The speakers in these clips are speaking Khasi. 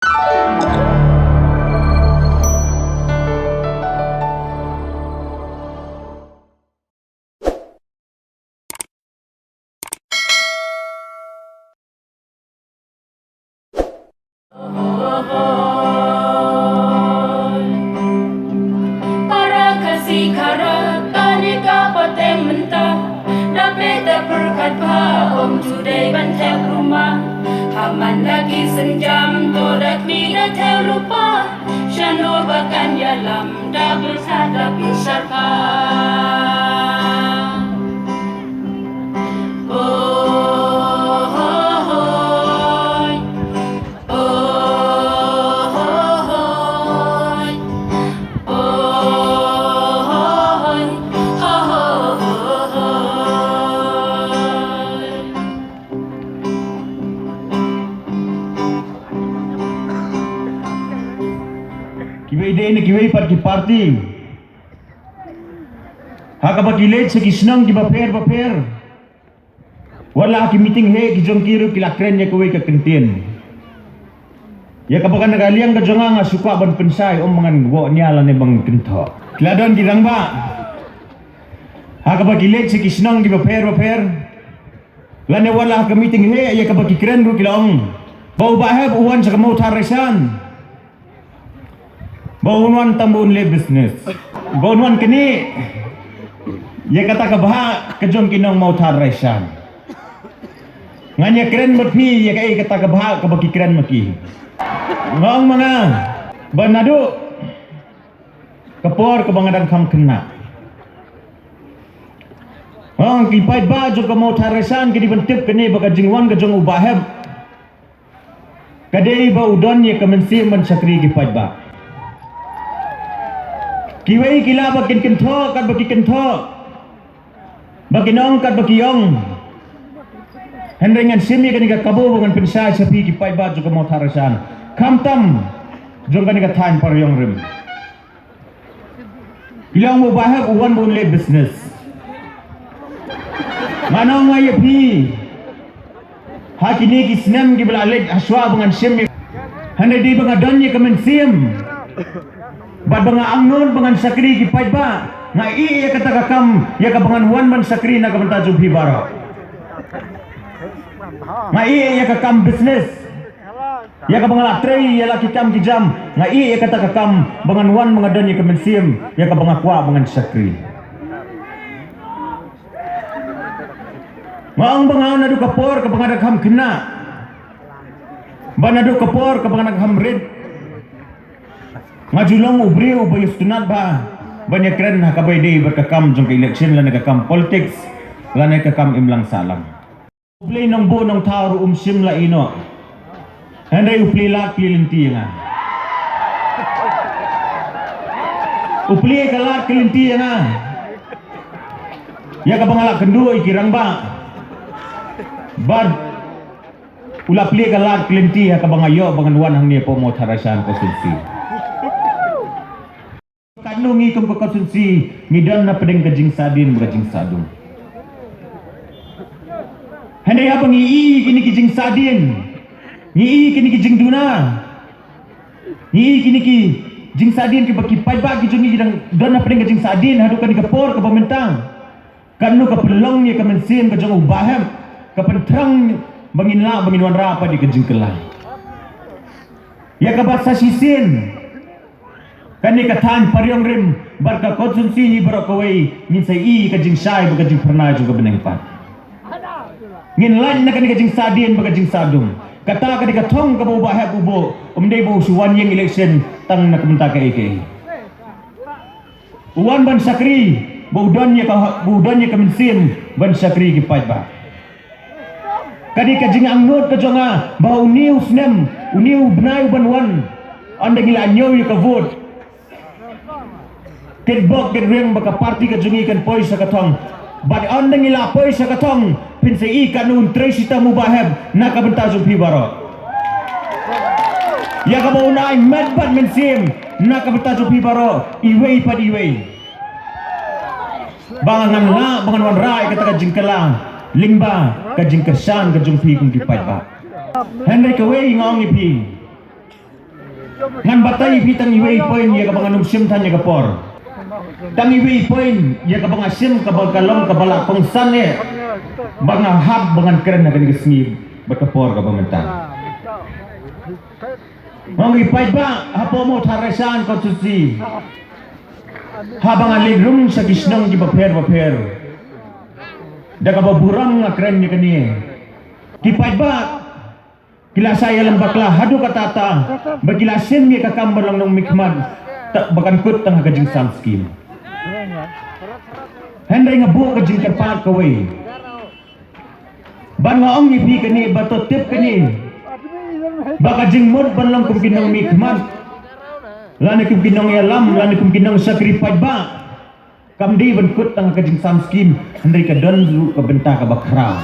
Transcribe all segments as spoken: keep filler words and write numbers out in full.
Para Khasi Khara kane ka pateng mynta, da pyrkhat ba ym ju dei ban thep rumah. Haman da ki synjam to da kmie da thep rupa. Shano ba kan ïalam da pyrkhat da pyrkhat ba. Oh, oh, oh. Kiwei de ne kiwei pat ki party ha kaba ki leit sha ki shnong kiba pher ba pher. Wat la ki meeting heh ki jong ki ruh ki la kren ïa kawei ka kyntien. Ïa kaba kan ka liang ka jong nga nga shu kwah ban pynshai, ym ba ngan wad nia lane ban kynthoh. Ki la don ki rangbah ha kaba ki leit sha ki shnong kiba pher ba pher. Lane wat la ka meeting heh ïa kaba ki kren ruh ki la ong ba u Bah Hep u wan sha ka Mawthadraishan. Ba un wan tang ba un leh business. Ba un wan kane. Ïa kata ka bhah ka jong ki nong Mawthadraishan. Ngan ïa kren bad phi ïa kaei kata ka bhah kaba ki kren ma ki. Nga ong ma nga ba naduh ka por kaba nga dang kham khynnah. Nga ong ki paidbah jong ka Mawthadraishan ki dei ban tip kane ba ka jingwan ka jong u Bah Hep. Ka dei ba u don ïa ka mynsiem ban shakri ki paidbah. Kiwei ki lah ba kin kynthoh katba ki kynthoh, ba kin ong katba ki ong. Hynrei ngan shim ïa kane ka kabu ba ngan pynshai sha phi ki paidbah jong ka Mawthadraishan, khamtam jong kane ka thaiñ Pariongrim. Ki long u Bah Hep u wan ba un leh business. Nga ong ïa phi, ha kine ki snem kiba la leit hashwa ba ngan shim, hynrei dei ba nga don ïa ka mynsiem bad ba nga angnud ba ngan shakri ki paidbah. Nga ïeh ïa kata ka kam ïa kaba ngan wan ban shakri na ka bynta jong phi baroh. Nga ïeh ïa ka kam business. Ïa kaba nga la trei ïa la ki kam ki jam, nga ïeh ïa kata ka kam ba ngan wan ba nga don ïa ka mynsiem ïa kaba nga kwah ba ngan shakri. Nga ong ba nga naduh ka por kaba nga dang kham khynnah, ba naduh ka por kaba nga dang kham rit, nga ju long u briew uba ïasngewtynnad bha ban ïa kren ha kaba ïadei bad ka kam jong ka election lane ka kam politics lane ka kam imlang sahlang. U Blei Nongbuh Nongthaw ruh um shym la ïehnoh. Hynrei u plie lad plie lynti ïa nga. U plie ka lad ka lynti ïa nga. Ïa kaba nga la kynduh ïa ki rangbah. Bad u la plie ka lad ka lynti ïa kaba nga ïoh ba ngan wan hangne hapoh Mawthadraishan constituency. Katno ngi kum ka constituency ngi don na pdeng ka jingsahdien bad ka jingsahdum. Hynrei haba ngi ïohi kine ki jingsahdien, ngi ïohi kine ki jingduna, ngi ïohi kine ki jingsahdien kiba ki paidbah ki jong ngi ki dang don na pdeng ka jingsahdien haduh kane ka por kaba mynta. Katno ka pynlong ïa ka mynsiem ka jong u Bah Hep, ka pynthrang ba ngin lah ba ngin wanrah pat ïa ka jingkylla. Ïa kaba sa shisien kane ka thaiñ Pariongrim bad ka constituency hi baroh kawei ngin sa ïohi ka jingshai bad ka jingphyrnai jong ka bneng pat. Ngin lait na kane ka jingsahdien bad ka jingsahdum. Kata ka dei ka thong kaba u Bah Hep u buh, um dei ba u shu wan ïeng election tang na ka bynta kaei kaei. U wan ban shakri, ba u don ïa ka, ba u don ïa ka mynsiem ban shakri ki paidbah. Ka dei ka jingangnud ka jong nga ba une u snem, une u bnai u ban wan, ynda ngi la ñiew ïa ka vote, kin bok kin riang ba ka party ka jong ngi kan poi sha ka thong. Bad ynda ngi la poi sha ka thong, phin sa ïohi katno un trei shitom u Bah Hep na ka bynta jong phi baroh. Ïa kaba un ai met bad mynsiem na ka bynta jong phi baroh, iwei pa iwei. Ba ngan lah ba ngan wanrah ïa kata ka jingkylla lyngba ka jingkyrshan ka jong phi kum ki paidbah. Hynrei kawei nga ong ïa phi, Ngan batai ïa phi tang iwei i point ïa kaba ngan ym shim than ïa ka por. Tang iwei i point ïa kaba nga shim kaba ka long kaba la kongsan eh ba nga hap ba ngan kren ha kane ka sngi bad ka por kaba mynta. Nga ong i paidbah hapoh Mawthadraishan constituency, haba nga leit rung sha ki shnong kiba pher ba pher, da kaba burom nga kren ïa kane. Ki paidbah ki la shah ïalam bakla haduh katta katta ba ki la shim ïa ka kam ban long nongmihkhmat, ba kan kut tang ha ka jingsam skim. Hynrei nga buh ka jingkyrpad kawei, bad nga ong ïa phi kane, ba to tip kane, ba ka jingmut ban long kum ki nongmihkhmat, lane kum ki nongïalam, lane kum ki nongshakri paidbah, kam dei ban kut tang ha ka jingsam skim, hynrei ka don ruh ka bynta kaba khraw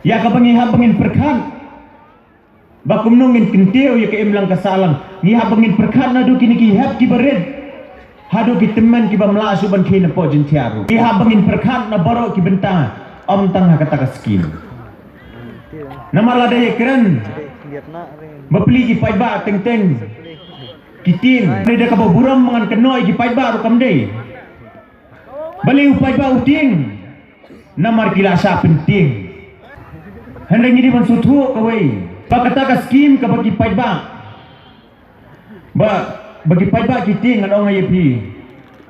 ïa kaba ngi hap ba ngin pyrkhat. Ba kumno ngin kyntiew ïa ka imlang ka sahlang, ngi hap ba ngin pyrkhat naduh kine ki hep kiba rit haduh ki tymmen ki bym lah shuh ban khie napoh jingthiah ruh. Ngi hap ba ngin pyrkhat na baroh ki bynta, ym tang ha kata ka skim. Namar lada ïakren bapli ki paidbah teng teng ki tieng, dei da kaba burom ba ngan kynnoh ïa ki paidbah ruh kam dei. Balei u paidbah u tieng? Namar ki la shah pyntieng. Hynrei ngi dei ban sngewthuh kawei, ba kata ka skim kaba ki paidbah, ba, ba ki paidbah ki tieng, ngan ong ïa phi,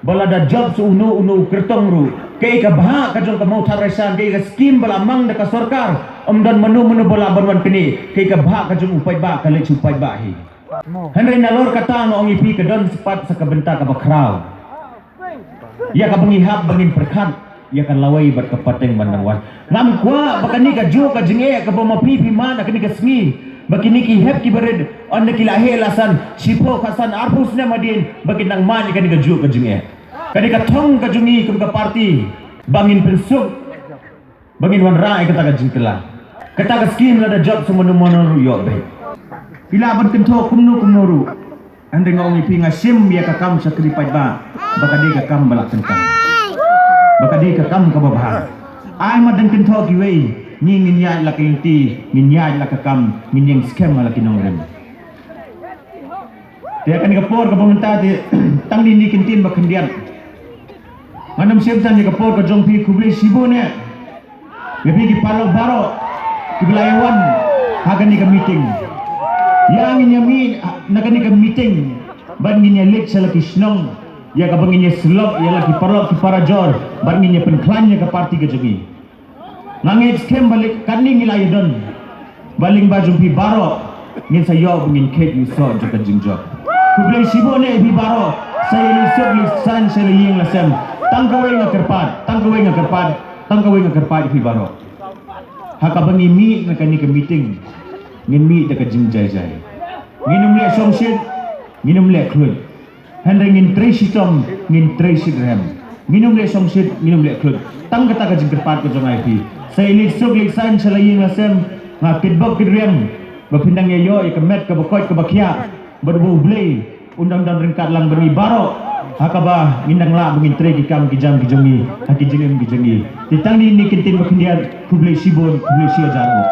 ba lada jop sha uno uno u kyrtong ruh, kaei ka bhah ka jong ka Mawthadraishan, kaei ka skim ba la mang da ka sorkar, ym don mano mano ba lah ban wan knieh. Kaei ka bhah ka jong u paidbah ka leit sha u paidbah hi. Hynrei nalor kata nga ong ïa phi, ka don spat sa ka bynta kaba khraw ïa kaba ngi hap ba ngin pyrkhat ïa ka lawei bad ka pateng ban dang wan. Ngam kwah ba kane kajuh ka jingeh kaba ma phi phi mad ha kane ka sngi, ba kine ki hep kiba rit, ynda ki la heh la san shiphew khatsan arphew snem hadien, ba kin nang mad ïa kane kajuh ka jingeh. Ka dei ka thong ka jong ngi kum ka party ba ngin pynsuk, ba ngin wanrah ïa kata ka jingkylla. Kata ka skim lada jop sha mano mano ruh ïoh beit. Phi lah ban kynthoh kumno kumno ruh, hynrei nga ong ïa phi, nga shim ïa ka kam shakri paidbah ba ka dei ka kam ba la kyntang, ba ka dei ka kam kaba bha. Ai ma dang kynthoh kiwei, ngi ngin ïaid la ka lynti, ngin ïaid la ka kam, ngin ïeng skhem ha la ki nongrim. Te ha kane ka por kaba mynta te, tang dei kine ki ktien ba khyndiat. Ngan ym shim than ïa ka por ka jong phi. Khublei shibun eh ïa phi ki paralok baroh kiba la ïa wan ha kane ka meeting. Ïa ngin ïa mih na kane ka meeting bad ngin ïa leit sha la ki shnong ïa kaba ngin ïa sylloh ïa la ki paralok ki parajor bad ngin ïa pynkhlaiñ ïa ka party ka jong ngi. Nga ngeit skhem ba leh katne ngi la ïa don, ba lyngba jong phi baroh ngin sa ïoh ba ngin kheit ïa u soh jong ka jingjop. Khublei shibun eh ïa phi baroh. Sa ïa leit suk leit saiñ sha la ïing la sem. Tang kawei nga kyrpad, tang kawei nga kyrpad, tang kawei nga kyrpad ïa phi baroh. Ha kaba ngi mih na kane ka meeting, ngin mih da ka jingjai jai. Ngin ym leh shongshit, ngin ym leh khluit. Hynrei ngin trei shitom, ngin trei shitrhem. Ngin ym leh shongshit, ngin ym leh khluit. Tang kata ka jingkyrpad ka jong nga ïa phi. Sa ïa leit suk leit saiñ sha la ïing la sem, nga kitbok kitrwiang ba phin dang ïa ïoh ïa ka met kaba koit kaba khiah bad ba U Blei un dang don ryngkat lang bad ngi baroh, ha kaba ngin dang lah ba ngin trei ki kam ki jam ki jong ngi ha ki jingim ki jong ngi. Te tang dei kine ki ktien ba khyndiat. Khublei shibun, khublei shihajar nguh.